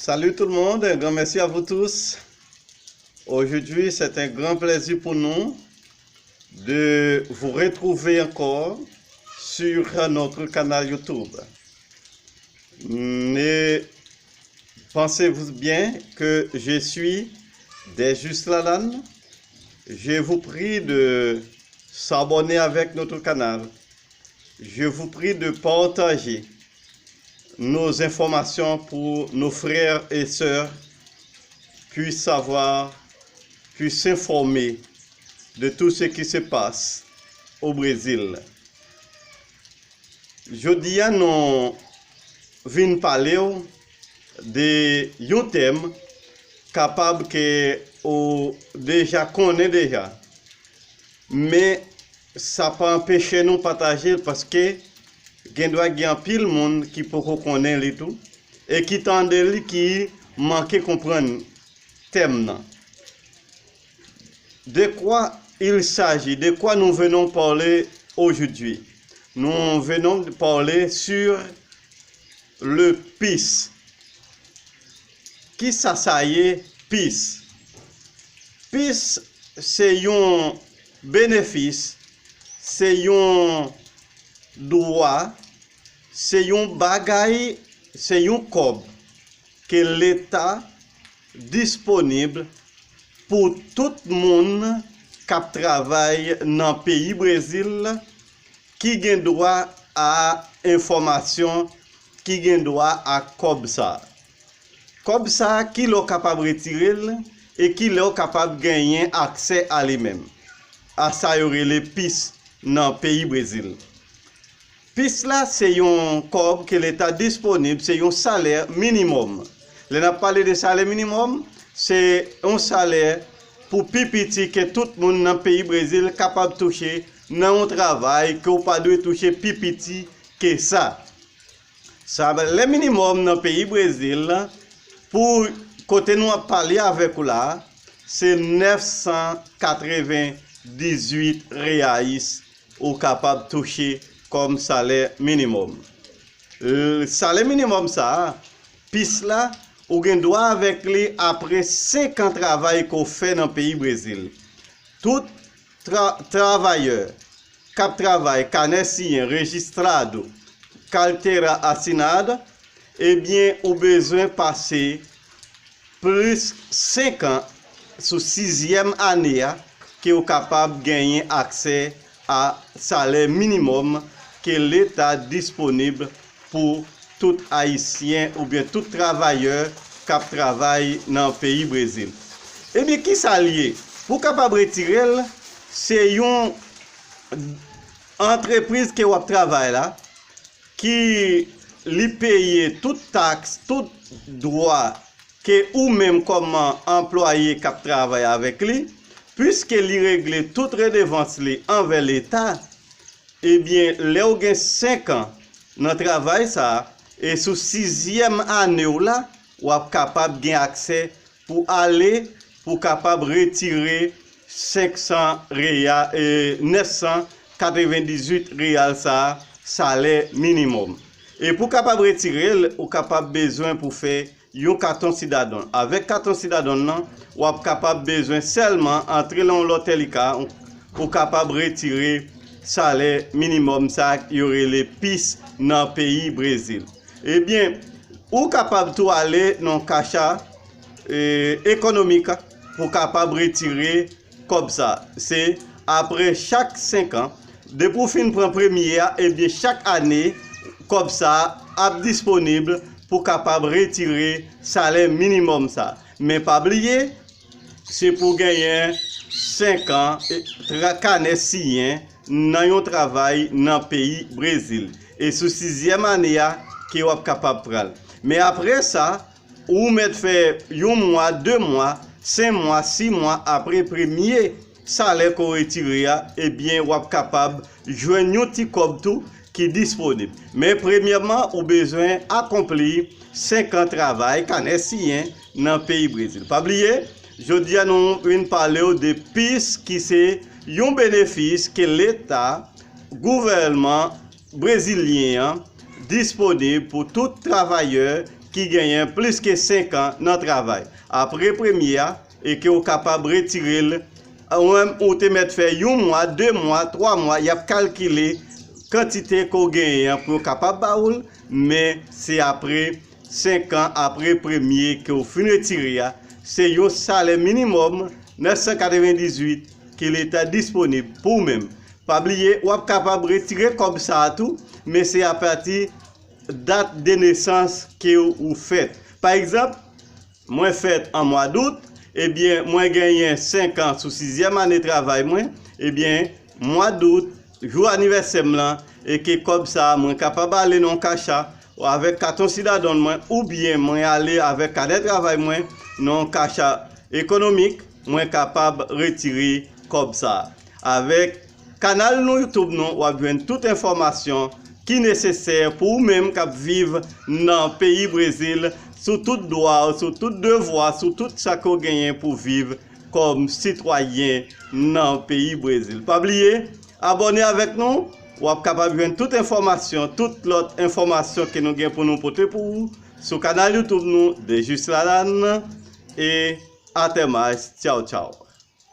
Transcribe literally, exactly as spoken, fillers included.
Salut tout le monde, un grand merci à vous tous. Aujourd'hui, c'est un grand plaisir pour nous de vous retrouver encore sur notre canal YouTube. Ne pensez-vous bien que je suis Desjus Lalanne. Je vous prie de s'abonner avec notre canal. Je vous prie de partager nos informations pour nos frères et sœurs puissent savoir, puissent s'informer de tout ce qui se passe au Brésil. Jodi a nou vin pale w de yon tèm kapab ke ou deja konnen deja. Men sa pa anpeche nou pataje l paske gen dwa gen anpil moun ki poko konnen li tou e ki tande li ki manke konprann tèm nan. De quoi il s'agit? De quoi nous venons parler aujourd'hui? Nous venons parler sur le pis. Kisa sa ye, pis? Pis se yon benefis, se yon dwa, se yon bagay, se yon kòb ke Leta disponib pou tout moun k ap travay nan peyi Brezil ki gen dwa a enfòmasyon, ki gen dwa a kòb sa. Kòb sa, ki lè w kapab retire l e ki lè w kapab genyen aksè a li menm, a sa yo rele pis nan peyi Brezil. Pis la se yon kòb ke Leta disponib, se yon salè minimòm. Lè n ap pale de salè minimòm, se yon salè pou pi piti ke tout moun nan peyi Brezil kapab touche nan yon travay ke w pa dwe touche pi piti ke sa. Salè minimòm nan peyi Brezil, pou kote nou ap pale avèk ou la, se nèf san katrevendizuit reais ou kapab touche kòm salè minimòm. L-, salè minimòm sa a, pis la, ou gen dwa avèk li apre senk an travay ke w fè nan peyi Brezil. Tout tra-, travayè k ap travay, kanè siyen, registrado, carteira assinada, ebyen, ou bezwen pase plis senk an sou sizyèm ane a ke w kapab genyen aksè a salè minimòm ke Leta disponib pou tout Ayisyen oubyen tout travayè k ap travay nan peyi Brezil. Ebyen, kisa l ye? Pou w kapab retire l, se yon antrepriz ke w ap travay la, ki li peye tout taks, tout dwa ke ou menm kòman anplwaye k ap travay avèk li, piske li regle tout redevans li anvè Leta, ebyen, lè w gen senk an nan travay sa a, e sou sizyèm ane w la, w ap kapab gen aksè pou ale, pou kapab retire senk san reya-, e, nèf san katrevendizuit reyal sa a, salè minimòm. E pou kapab retire l, ou kapab bezwen pou fè yon katon Sidadan. Avèk katon Sidadan nan, w ap kapab bezwen sèlman antre nan yon lòt sèlika, ou kapab retire salè minimòm sa a yo rele pis nan peyi Brezil. Ebyen, ou kapab tou ale nan Caixa, e, Econômica pou kapab retire kòb sa. Se apre chak senk an, depi w fin pran premye a, ebyen, chak ane, kòb sa ap disponib pou kapab retire salè minimòm sa. Men pa bliye, se pou genyen senk an, e, tra-, kanè siyen nan yon travay nan peyi Brezil. E sou sizyèm ane a ke w ap kapab pran l. Men apre sa, ou mèt fè yon mwa, de mwa, senk mwa, sis mwa apre premye salè ke w retire a, ebyen, w ap kapab jwenn yon ti kòb tou ki disponib. Men premyèman, ou bezwen akonpli senk an travay kanè siyen nan peyi Brezil. Pa bliye, jodi a nou vin pale w de pis ki se yon benefis ke Leta, gouvènman brezilyen an, disponib pou tout travayè ki genyen plis ke senk an nan travay. Apre premye a, e ke w kapab retire l, ou menm ou te mèt fè yon mwa, de mwa, twa mwa, y ap kalkile kantite ke w genyen an pou yo kapab ba ou l, men se apre senk an apre premye ke w fin retire a, se yon salè minimòm nèf san katrevendizuit ke Leta disponib pou ou menm. Pa bliye, w ap kapab retire kòb sa a tou, men se apati dat de nesans ke ou fèt. Pa egzanp, mwen fèt an mwa dout, ebyen, mwen genyen senk an sou sizyèm ane travay mwen, ebyen, mwa dout, jou anivèsè m lan, e ke kòb sa a, mwen kapab ale nan yon kacha avèk katon Sidadon mwen, oubyen mwen ale avèk kanè travay mwen nan yon kacha ekonomik, mwen kapab retire kòb sa a. Avèk kanal nou YouTube nou, w ap jwenn tout enfòmasyon ki nesesè pou ou menm k ap viv nan peyi Brezil, sou tout dwa w, sou tout devwa, sou tout sa ke w genyen pou viv kòm sitwayen nan peyi Brezil. Pa bliye, abòne avèk nou, w ap kapab jwenn tout enfòmasyon, tout lòt enfòmasyon ke nou gen pou nou pote pou ou sou kanal YouTube nou, De Jis Lalann, e Atèmaj, tchaw tchaw.